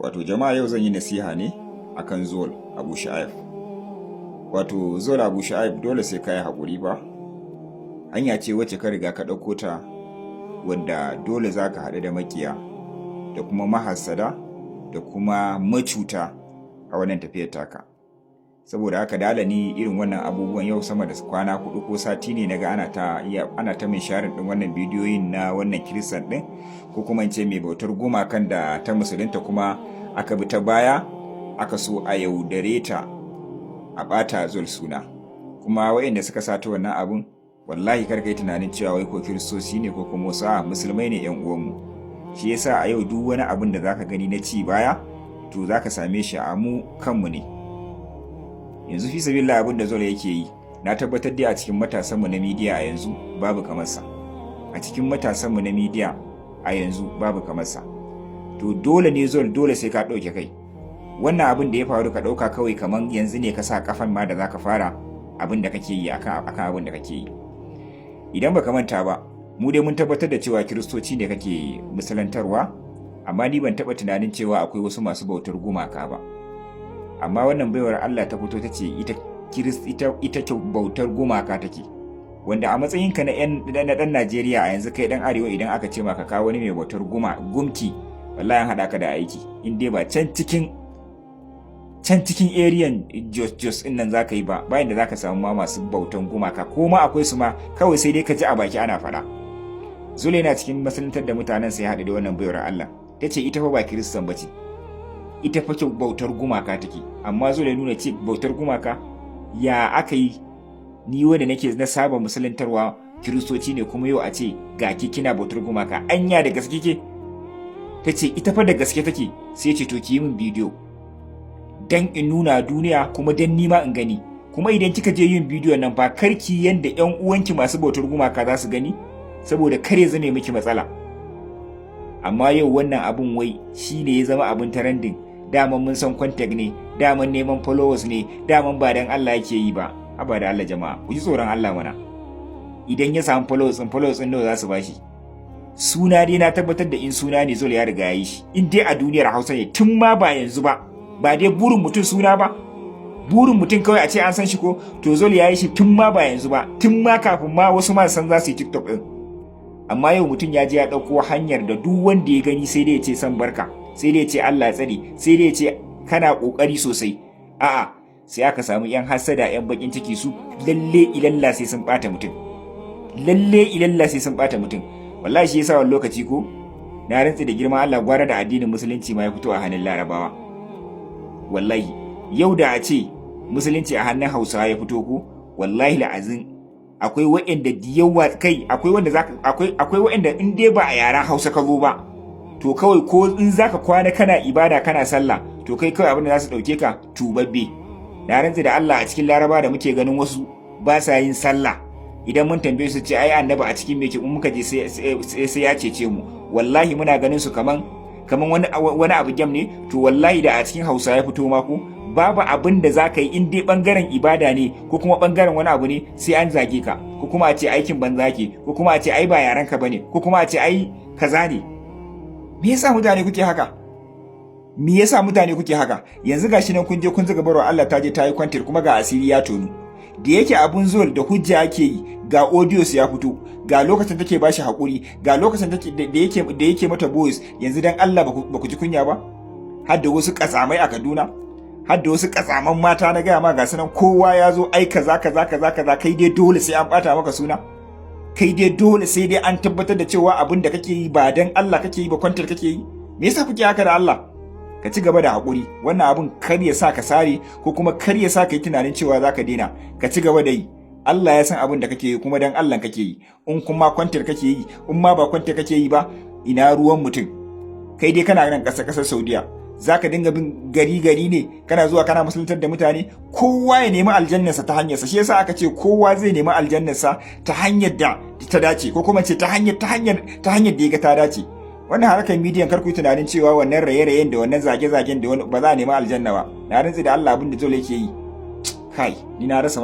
Wato jama'a, yau zan yi nasiha ne akan Zol Abu Sha'if. Wato Zol Abu Sha'if, dole sai ka yi haƙuri ba. Hanya ce wacce ka riga ka ɗauko ta, wanda dole za ka haɗu da makiya da kuma mahassada da kuma macuta a wannan tafiyar taka. Saboda haka dala ni irin wannan abubuwan, yau sama da kwana 4 ko sati ne naga ana ta min sharing din wannan bidiyoyin na wannan Kiristan din, ko kuma in ce mai bautar gumakan da ta musulunta, kuma aka bi ta baya aka so a yaudare ta, a bata Zol suna. Kuma waɗanda suka sata wannan abun, wallahi kar kai tunanin cewa wai ko Kiristoci ne ko kuma wasu, a Musulmai ne yan uwanmu. Shi yasa a yau duk wani abun da zaka gani na ci baya, to zaka same shi a mu kanmu ne. Yanzu fi sabilillah, abin da Zola yake yi, na tabbatar dai a cikin matasanmu na media a yanzu babu kamar sa. A cikin matasanmu na media a yanzu babu kamar sa. To dole ne Zol, dole sai ka ɗauke kai. Wannan abin da ya faru, ka ɗauka kawai kamar yanzu ne ka sa kafan ma da zaka fara abin da kake yi akan abin da kake yi. Idan baka manta ba, mu dai mun tabbatar da cewa Kiristoci ne kake musulantarwa, amma ni ban taɓa tunanin cewa akwai wasu masu bautar gumaka ba. Amma wannan baiwar Allah ta fito ta ce ita ita bautar gumaka take, wanda a matsayinka na yan na dan Najeriya a yanzu, kai dan Arewa, idan aka ce maka ka wani mai bautar gumki, wallahi an hada ka da aiki. In dai ba can cikin area Jos Jos din nan zaka yi ba, bayan da zaka samu ma masu bautan gumaka, ko ma akwai su ma, kawai sai dai ka ji a baki ana faɗa. Zule yana cikin musuluntar da mutanen, sai haɗu da wannan baiwar Allah, ta ce ita fa ba Kiristan ba ce, ita fa bautar gumaka take. Amma zo da nuna ce bautar gumaka, ya aka yi ni wanda nake na saba musuluntarwa Kiristoci ne, kuma yau a ce ga ki kina bautar gumaka, anya da gaske ke? Ta ce ita fa da gaske take. Sai ce, "To ki yi min bidiyo dan in nuna duniya, kuma dan nima in gani. Kuma idan kika je yin bidiyon nan fa, karki yanda yan uwanki masu bautar gumaka za su gani, saboda kar ya zame miki matsala." Amma yau wannan abun wai shine ya zama abun trending. Daman mun san content ne, daman neman followers ne, daman ba dan Allah yake yi ba. Haba da Allah jama'a, ku ji tsoron Allah mana. Idan ya samu followers din, followers din nawa za su bashi? Suna dai na tabbatar da in suna ne, Zol ya riga ya yi shi, in dai a duniyar Hausa ne, tun ma ba yanzu ba. Ba dai burin mutum suna ba, burin mutum kawai a ce an san shi ko? To Zol ya yi shi tun ma ba yanzu ba, tun ma kafin ma wasu ma san za su yi TikTok din. Amma yau mutum ya je ya ɗauko hanyar da duk wanda ya gani sai dai ya ce san barka, sai dai ya ce Allah ya tsare, sai dai ya ce kana ƙoƙari sosai. A'a, sai aka samu yan hasada, yan bakin ciki, su lalle ilalla sai sun bata mutum, lalle ilalla sai sun bata mutum. Wallahi shi yasa wani lokaci ko na rantsi da girman Allah, gwara da addinin Musulunci ma ya fito a hannun Larabawa. Wallahi yau da a ce Musulunci a hannun Hausawa ya fito ko, wallahi la'azin akwai waɗanda yawa kai, akwai wanda zaka akwai waɗanda in dai ba a yaren Hausa ka zo ba, to kawai ko in zaka kwana kana ibada, kana sallah, to kai kawai abin da za su dauke ka tubabbe. Na rantsi da Allah, a cikin Laraba da muke ganin wasu ba sa yin sallah, idan mun tambaye su ce ai Annabi a cikin meke in muka je sai ya cece mu, wallahi muna ganin su kaman wani abu gyam ne. To wallahi da a cikin Hausa ya fito ma ko, babu abin da za ka yi in dai bangaren ibada ne ko kuma bangaren wani abu ne, sai an zage ka, ko kuma a ce aikin banza ke, ko kuma a ce ai ba yaran ka bane, ko kuma a ce ai kaza ne. Me yasa mutane kuke haka? Me yasa mutane kuke haka? Yanzu gashi nan kun je kun zuga barwa Allah, ta je ta yi content, kuma ga asiri ya tonu. Da yake abun Zol da hujja ake yi, ga audios ya fito, ga lokacin take bashi hakuri, ga lokacin take da yake mata voice. Yanzu dan Allah ba ku ji kunya ba? Har da wasu katsamai a Kaduna, har da wasu katsaman mata, na gaya ma, ga sunan kowa ya zo ai kaza kaza kaza kaza. Kai dai dole sai an bata maka suna, kai dai dole sai dai an tabbatar da cewa abin da kake yi ba dan Allah kake yi ba, content kake yi. Me yasa kuke haka da Allah? Ka ci gaba da haƙuri. Wannan abin kar ya sa ka sare, ko kuma kar ya sa ka yi tunanin cewa za ka daina. Ka ci gaba da yi. Allah ya san abin da kake yi, kuma dan Allah kake yi. In kuma content kake yi, in ma ba content kake yi ba, ina ruwan mutum? Kai dai kana nan ƙasar Saudiya, za ka dinga bin gari gari ne, kana zuwa kana musuluntar da mutane. Kowa ya nemi aljannarsa ta hanyarsa. Shi yasa aka ce kowa zai nemi aljannarsa ta hanyar da ta dace, ko kuma ce ta hanyar da ya ga ta dace. Wannan harkar midiyan, kar ku yi tunanin cewa wannan raye-rayen da wannan zage-zagen da wani ba za a nemi aljanna ba. Na rantsi da Allah, abin da Zol yake yi, kai ni na rasa.